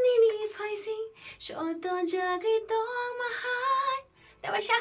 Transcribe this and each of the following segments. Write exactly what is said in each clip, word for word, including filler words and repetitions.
Nini phaising shoto jagwi tongma hai. Tebasa.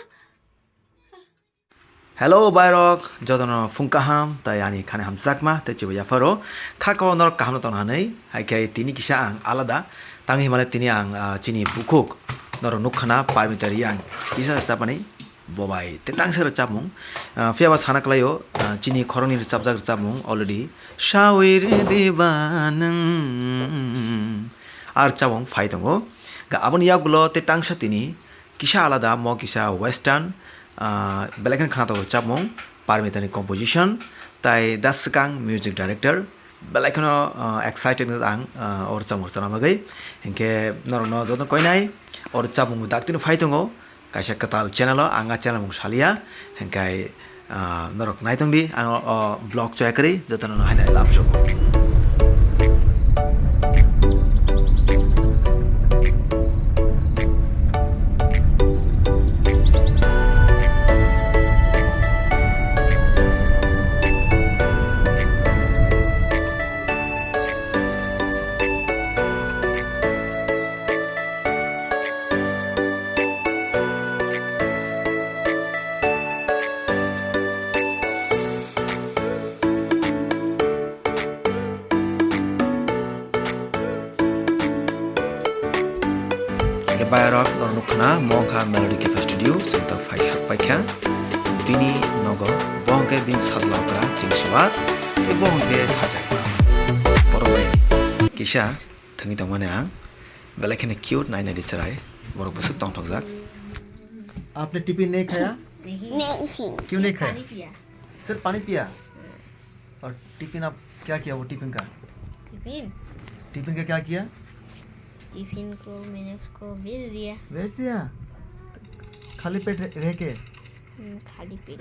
Hello, bairok, jotono phung kaham, tai ani khani hamjakma, tei chibo yapharo. Khako norok kaham no tongna hanwi, hai khe tini kisa ang alada. Tangwi himale tini ang, ah, chini bukhuk, norok nukkhana, Parmita Reang, kisa rwchapmani, bo bai, tei tangsa rwchapmung. Ah, phiya ba sana kwlaio, ah, chini khoroknwi rwchapjak rwchapmung, already. Sawi rwdiba nwng. Ar chabung phai tongo. Ga aboni yagulo tei tangsa tini, kisa alada, mo kisa western, ah, belai kheno khwnatok rwchapmung, Parmitani composition, tai Da Swkang music director, belai kheno, ah, excited ang, ah, o rwchapmung rwchapna bagwi. Hinkhe norokno jotono koinai, o rwchapmung bo daktino phai tongo, kaisa kwtal channel o, ang a channel mung salia, hinkhe Ah, norok naitong di, ano, o vlog choya kwrwi, jotono no haino love show. Hingke bayarok norok nukha na, mo wngkha Melody Cafe Studio, chwng tok phai sok paikha. Bini nogo, bo hwnkhe bini sajla okra, chwng suwak, tei bo hwnkhe sajak. Borok bai kisa thwngwi tongmani ang, belai kheno cute nai nai di chwrai, borok bwswk tongthokjak. आपने टिफिन नहीं खाया? नहीं। क्यों नहीं खाया? पानी पिया। सिर्फ पानी पिया? और टिफिन आप क्या किया वो टिफिन का? टिफिन? टिफिन का क्या किया? टिफिन को मैंने उसको भेज दिया। भेज दिया? खाली पेट रह, रह के? हम्म, खाली पेट।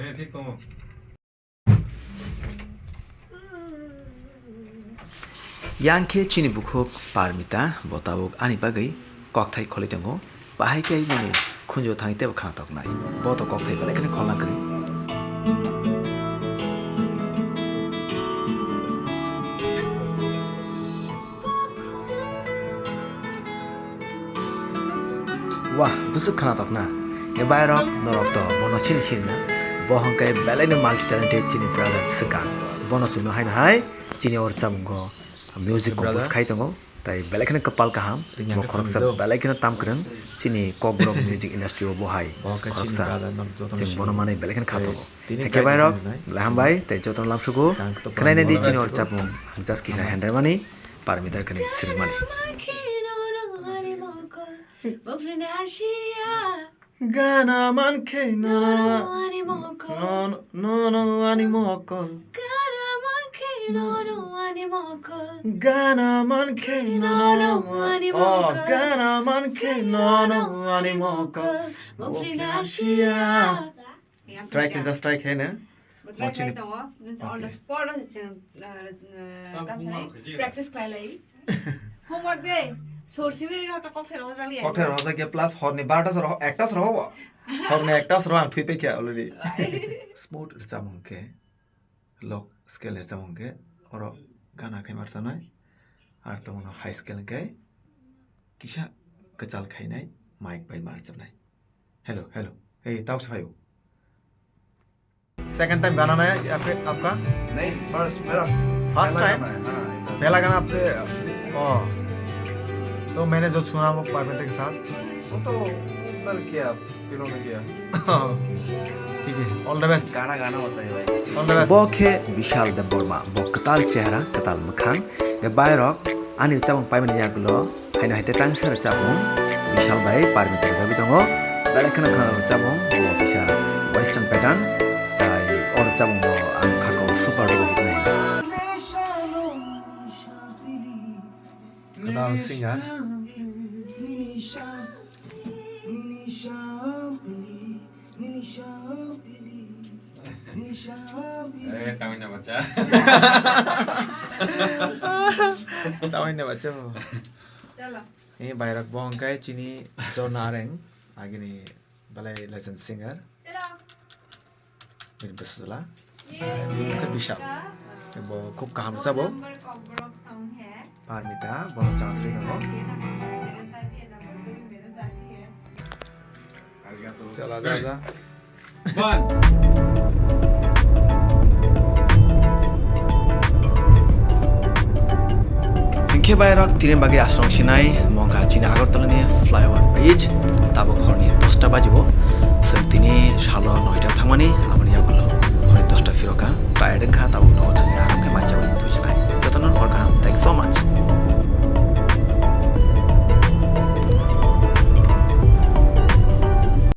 Yang khe chini bukhuk Parmita, bo tabuk ani bagwi kokthai kholwi tongo. Bahai khe nini khunju thangwi teibo khna toknai. Bo to kokthai belai kheno kholna kwrwi. Wah, bwswk khna tokna. E bairok norok to bono sini sini na. Bo hwnkhe belai no multi talented chini brother Swkang. Bono chwngno haino hai chini o rwchapmungo music compose khai tongo. Tai belai kheno kwpal kaham, bo khoroksa belai kheno tamkwrwng chini Kokborok music industry o bo hai khoroksa. Chwng bono manwi belai kheno kha tongo. Hake bairok, belai hambai, tei jotono lamsugo. Khwnai nai di chini o rwchapmung, ang just kisa handai mani, Parmita khwnai swrwng mani. Gana mankhe nono, nono ani mokol. Gana mankhe nono ani mokol. Gana mankhe nono ani mokol. Oh, gana mankhe nono ani mokol. Try khe, just try khe no. Try khe tongo. On the spot o chwng, uh, uh, practice khlai lai. Homework de. Sor simi rok kok thero jali. Kok thero jali plus horni barta sor, ekta sor hobo. Horni ekta sor ang thui pekha already. Smooth rwchapmung khe low scale rwchapmung khe oro gana khai marchanai. Ar tongno high scale khe kisa kwchal khainai mic bai marchanai. Hello, hello. Hey, tau se phaio. Second time गाना नया या फिर आपका? नहीं, first, मेरा first time? गाना है, हाँ, पहला गाना आपने, ओ, तो मैंने जो सुना वो पार्मेंटर के साथ। वो तो उधर किया, फिल्म में किया। ठीक है, all the best। गाना गाना होता है भाई। All the best। Bo khe Bishal Debbarma, bo kwtal chehra, kwtal mwkhang. Ge bairok, ani rwchapmung paimani yagulo, Haino hai tei tangsa rwchapmung Bishal bai Parmita rwchapwi tongo. Belai kheno kheno rwchapmung bo kisa western pattern. Tai o rwchapmung bo ang khako super duper hit nai. Kwtal singer. Eh, tamina bacha. Tamina bacha. Chalo. Ni bairok bo hwnkhe chini Jorna Areng, agini belai legend singer. Hello. Bini bwsajla. Ye. Bini wngkha Bishal. Ka. Bo khub kaham rwchabo. Parmita, bono chance ri tongo. Chala, ja, ja. Hinkhe bai rok tini bagwi aswk sinai mongkha chini Agartala ni flyover bridge, tabuk horni dosta baji o. Chwng tini salo noita thangmani, aboni yagulo horni dosta phirokha, tired wngkha, tabuk nogo thangwi aram khe manjawi thwisinai. Jotono hor kaham, thanks so much.